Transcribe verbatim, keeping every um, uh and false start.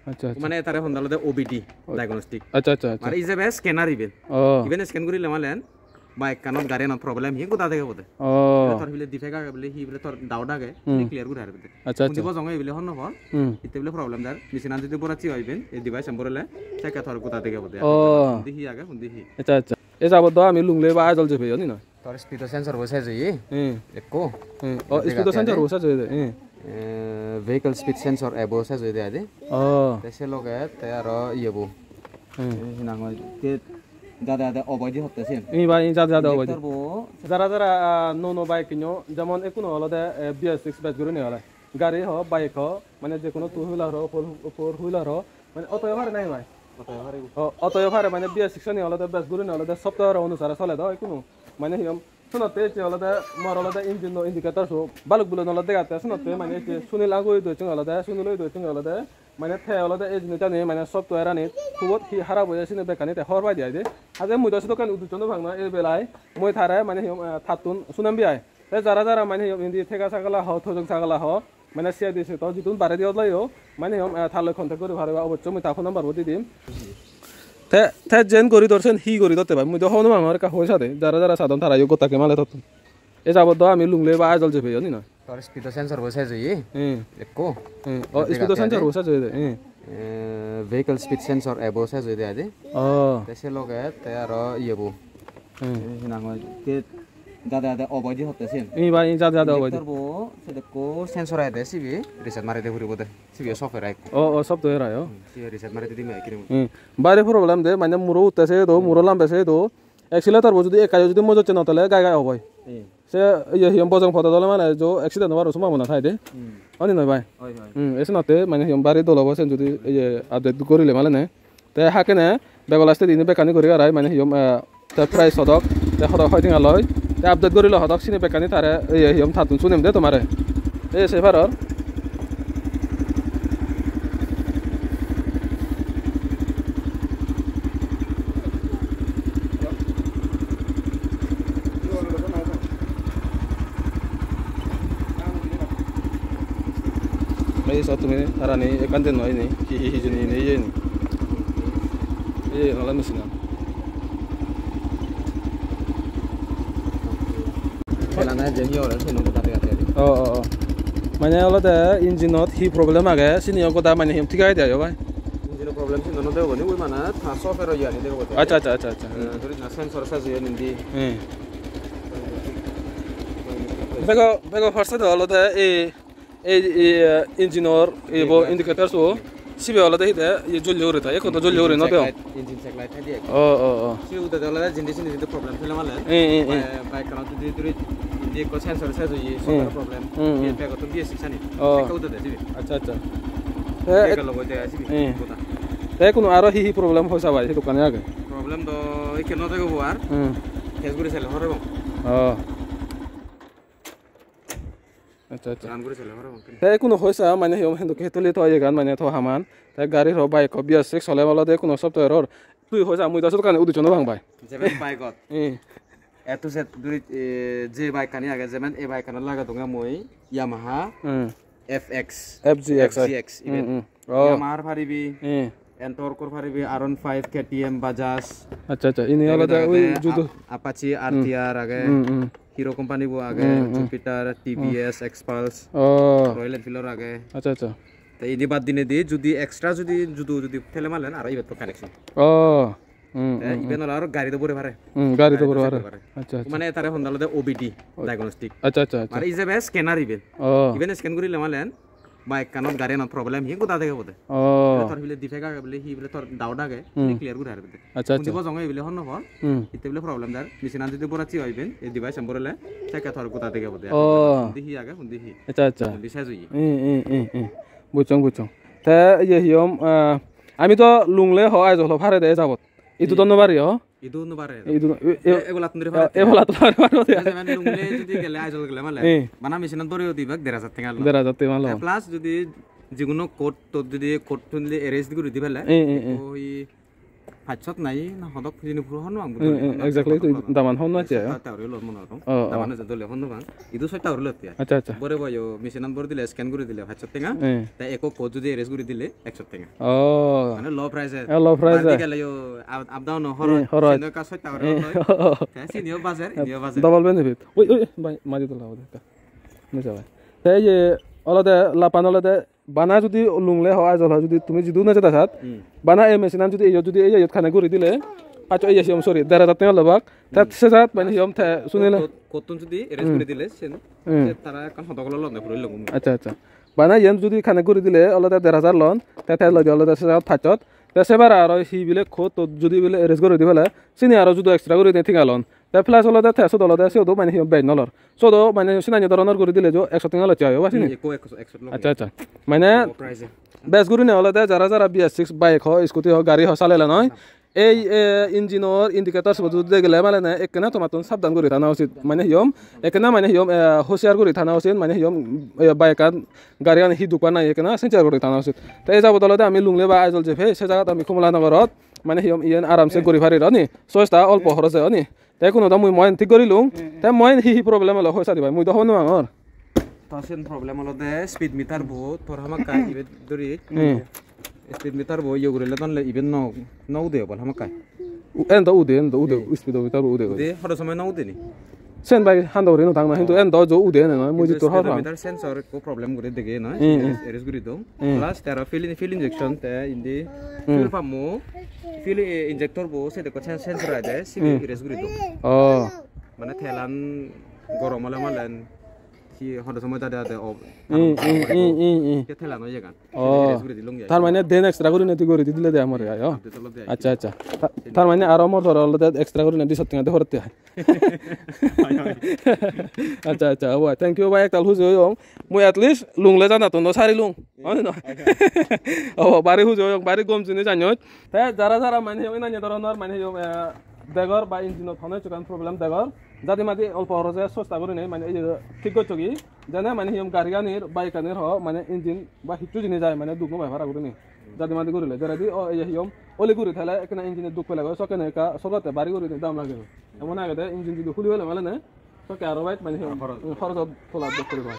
Accha, accha. Mane tare honde olode O B D, o, diagnostic. Accha, accha, accha. Mane ijebe scanner iben. Oh. Iben scan gurile malen bike kanot, gari anot problem hi goda dege bode. Oh. Tor bile defect age bile, hi bile tor doubt age, hmm, bile clear guri paribe de. Accha, accha. Undi bojong oi bile honno por. Hmm. Itte bile problem der. Machine an jodi boracchi oi iben, ei device an borele, sekke tor goda dege bode. Oh. Undi hi age, undi hi. Accha, accha. E jabot do ami Lunglei ba Aizawl jei peyo ni noi? Tor speed o sensor bo sej oye. Hmm. Ekko. Hmm. Oh, speed o sensor bo sej oye de. Hmm. Eh, vehicle speed sensor ebo sej oye de adi. Oh. Te se loge te aro iye bo. Hmm. Eh, hi nang hoi? Te jade jade oboidi hotte siyen. Ii bai, ii jade jade oboidi. Injector bo. Jara jara, ah, nuo nuo bike kinno, jemon ekkuno olode, eh, B S six bej gurinei ole. Gari ho, bike ho, mane je kono two wheeler ho, four, four wheeler ho, mane auto yo pare nahi bai? Auto yo pare. O, auto yo pare, mane B S six ani olode bej gurinei olode software onusare sole do ekkuno. Mane hi hom, senotte ecche olode mor olode engine o indicator so balok bulon olode degatte, senotte mane ecche Sunil agoi do ecche olode, Sunil oi do ecche olode, mane te olode ei jinissani mane software ani hubot hi harap oye sini bekkani te hobor pai de ai de. Haje mui do sedokken uddiccho no pang na ei belai, mui tare mane hi hom, eh, tattun sunem bi ai. Te jara jara mane hi hom indi thega sagala ho, thojong sagala ho, mane C I D se to jidun baredi olo yo, mane hi hom, eh, ta loi contact guri pariba, obossoi mui ta phone number bo di dim. Te, te jen guri dor sen hi guri dotte pai, mui do hobor no pangor, ekka hoi sade, jara jara sadon tara yo gotta ke male tottun. E jabot do ami Lunglei ba Aizawl jei peyo ni noi? Tor speed o sensor bo sej oye. Hmm. Ekko. Hmm. O, speed o sensor bo sej oye de. Hmm. Eh, vehicle speed sensor ebo sej oye de adi. Oh. Te se loge te aro iye bo. Hmm. Eh, hi nang hoi? Te jade jade oboidi hotte siyen. Ii bai, ii jade jade oboidi. Injector bo sedekko sensor age de sibe reset mari de puribo de. Sibe software ai ekko. Oh, oh, software ai, oh. Hmm, sibe reset mari de dime ekko. Hmm. Bari problem de, mane muro utte se do, muro lambe se do. Accelerator bo judi ekka judi mojocche no tole gai gai oboi. Hmm. Se iye hi hom bojong podot ole mane jo accident obar sombhabona thai de. Hmm. Oni noi bai? Oi, oi. Hmm, ese notte mane hi hom bari dol obo sen judi iye update gorile mane ne. Te hakkene bego last-e dine bekkani guri arai mane hi hom, eh, te price hodok, te hodok hoi tenga loi, te update gorile hodok sini bekkani tare iye hi hom tattun sunem de tomare. Ei se paror. Ei sot tumi tarani ekkan den noi ni, hi hi hijeni ni iyeni. Iye nole machine an. Pelana je hi ore, seno gota dega jai. Oh, oh, oh. Mane olode engine ot hi problem age, sini o goda mane hi thik age de ayo bai? Engine o problem sini no degoni, ui mane ta software o iyani degobode. Accha, accha, accha, accha. Eh, duri na sensor sa je indi. Hmm. Bego, bego first ot olode ei Ei, ei, eh, engine-or, ei bo indicator so, sibe olode hi de, ye jolle uri ta, ekko to jolle uri no degong. Engine check light, engine check light thai de. Oh, oh, oh. Sibe udede olode jindi sindi judi problem thele male. Eh, eh, eh. Ba-, bike-anot judi duri indi ekko sensor ses oye, software problem. Hmm, hmm. Ye bag-ottun diye six ani. Oh. Ekka udede sibe. Accha, accha. Ye te gelo goi de sibe. Eh. Goda. Te kuno aro hi hi problem hoy sabai, sedokkani age? Problem do ikke no degebo ar. Hmm. Test guri sele hobor pebong. Oh. Accha, accha. Run guri sele parapang. Te ekkuno hoisa mane hi hom hintu hetuli to iyegan mane to haman. Te gari ro bike ko B S six sole olode ekkuno software or. Tui hoisa mui do sokkani udisso no pang bai. Jeben bike ot. Eh. A to Z duri, eh, je bike ani age, jeben ei bike ani lage donge mui Yamaha. Hmm. F X. F Z X, F Z X, hmm, iben. Hmm. Oh. Yamaha paribi. Hmm. Ntorq-or paribi, R one five, K T M, Bajaj. Accha, accha. Ini olode ui judo. Ap-, Apache, hmm, R T R age. Hmm, hmm. Hero company bo age, hmm, hmm, Jupiter, hmm, T V S, Xpulse, oh, Royal Enfield-or age. Accha, accha. Te idi bad dinedi judi extra judi judo judi thele malen aro ibet to connection. Oh. Hmm, te hmm, iben hmm. Ole aro gari do bore pare. Hmm, gari do bore pare. Accha, accha. Mane tare honda olode O B D, o-, diagnostic. Accha, accha, accha. Mane ijebe scanner iben. Oh. Iben scan gurile malen bike-anot, gari-anot problem hi goda dege bode. Oh. Tor bile defect age bile, hi bile tor doubt age, hmm, bile clear guri paribe de. Accha, accha. Undi bojong oi bile honno por. Hmm. Itte bile problem der. Machine-an judi boracchi oi iben, ei device-an borele, sekke tor goda dege bode. Oh. Undi hi age, undi hi. Accha, accha. Undi ses oye. Hmm, hmm, hmm, hmm. Bujjong, bujjong. Te iye hi hom, ah, ami to Lunglei ho Aizawl ho pare de ei jabot. Idu, hmm, do no pari, oh? Idu no pare. Idu no, e, e, e, ebolattun duri pare. Ebolattun pare, pare, pare. Te jemen Lunglei judi gele, Aizawl gele male. Eh. Bana machine-ot bore udi bak der hajar tenga lo. Der hajar tenga lo. Te plus judi jiguno court to judi court-tun judi arrange guri di pele. Eh, eh, eh. Oi, Pachshot nahi na hodok hijeni puro hobor nw pang. Hmm, hmm, exactly, to daman hobor nw pang. Sosta guri lon mone gorong. Oh, oh. Daman je dole hobor nw pang. Idu sosta guri lotte ai. Accha, accha. Bore boyo machine an bore dile, scan guri dile pachshot tenga. Hmm. Te ekko coat judi erase guri dile ekshot tenga. Oh. Mane low price e. Eh, low price e. Bardi gele yo up, up down o horoj. Hmm, horoj. Sino ekka sosta guri loi. Te siniyo bajar, iniyo bajar. Double benefit. Oi, oi, bai, maji tola ode ekka. Nija bai. Te ye olode lapan olode bana judi Lunglei ho, Aizawl ho, judi tumi jidu nejeda sat, Hmm. bana ei machine an judi eyot, judi eyot connect guri dile, pachshot, ei, ei, sorry, der hajar tenga lobak. Te Hmm. se jagat mane hiyom te sunile. Kot-, kottun judi erase Hmm. guri dile sen, Hmm. se tara ekkan hodok lolonde puri longum. Accha, accha. Bana iyen judi connect guri dile olode der hajar lon, te te loide olode se jagat pachshot. Te se bara aro hi bile kot judi bile erase guri dibele, sini aro judo extra guri de tenga lon. Te plus olode te sot olode siyot o mane hi bej no lor. Sot o mane sinani doronor guri dile jo ekshot tenga locche oi, oba sini? Hmm, ekko ekshot, ekshot locche. Accha, accha. Mane low price e. Bej gurine olode jara jara B S six bike ho, scooty ho, gari ho salele noi. Ei, eh, engine or indicator sibot judi degele mane ekkena tomattun sabdan guri thana usit. Mane hi hom, ekkena mane hi hom, eh, hosiar guri thana usit, mane hi hom, eh, bike an, gari an hi duk pan nahi ekkena sensor guri thana usit. Te ei jabot olode ami Lunglei ba Aizawl jepei, se jagat ami Kamalanagarot, mane hi hom, iyen aramse guri parir oni. Sosta olpo horose oni. Te kuno do mui moyen thik gorilung. Hmm, hmm. Te moyen hi hi problem olo hoi sadi bai, mui do hobor no pangor. To sen problem olode speed meter bo tor hamakkai ibet duri. Hmm. Speed meter bo iye gurile tonle ibet no, no ude obol hamakkai. U-, en do ude, en do ude, Hmm. speed meter bo ude. Ude, hodo somoy no ude ni? Sen bai hando guri no thang na, hintu Oh. en do jo ude ene noi, mui Hintu jittur hobor pang. Speedometer sensor ekko problem guri dege noi, Hmm, hmm. erase, erase guri dong. Hmm. Plus te aro fuel in-, fuel injection te indi Hmm. fuel pump mo, fuel, eh, injector bo se dekko sen-, sensor age, sibe Hmm. erase guri dong. Oh. Mane telan gorom ole malen hi hodo somoy jade jade o-, Hmm, hmm, hmm, hmm, hmm. Ke telan oye gan. Oh. Erase guri dilung ye. Tar mane den extra guri neti guri dile de amore ai, oh. Update olode ai. Accha, accha. Ta-, tar mane aro motor olode extra guri neti sottinga de horotte ai. Accha, accha, obo, thank you bhai, ektal huji oyong. Mui at least Lunglei janattun do sarilung. Oi noi? Obo, bari huji oyong, bari gom jinis anyon. Te jara jara mane hi hom, enanye doronor mane hi hom, eh, degor ba engine-ot hono ekkan problem degor. Jadi madi olpo horose sosta gurinei mane ei je thik gocchogi. Jene mane hi hom gari ganir, bike ganir ho, mane engine ba hissu jinis jai mane duk no pai para gurinei. Jadi madi gurile, jeredi o ei je hi hom, oli guri thele ekkena engine-e duk pele goi, sokkene ekka sogotte bari gurinei dam lage. Emon agede engine judi huli pele mane ne, sokke aro bike mane hi hom, Aro horoj. Horojot tola duk guri pai.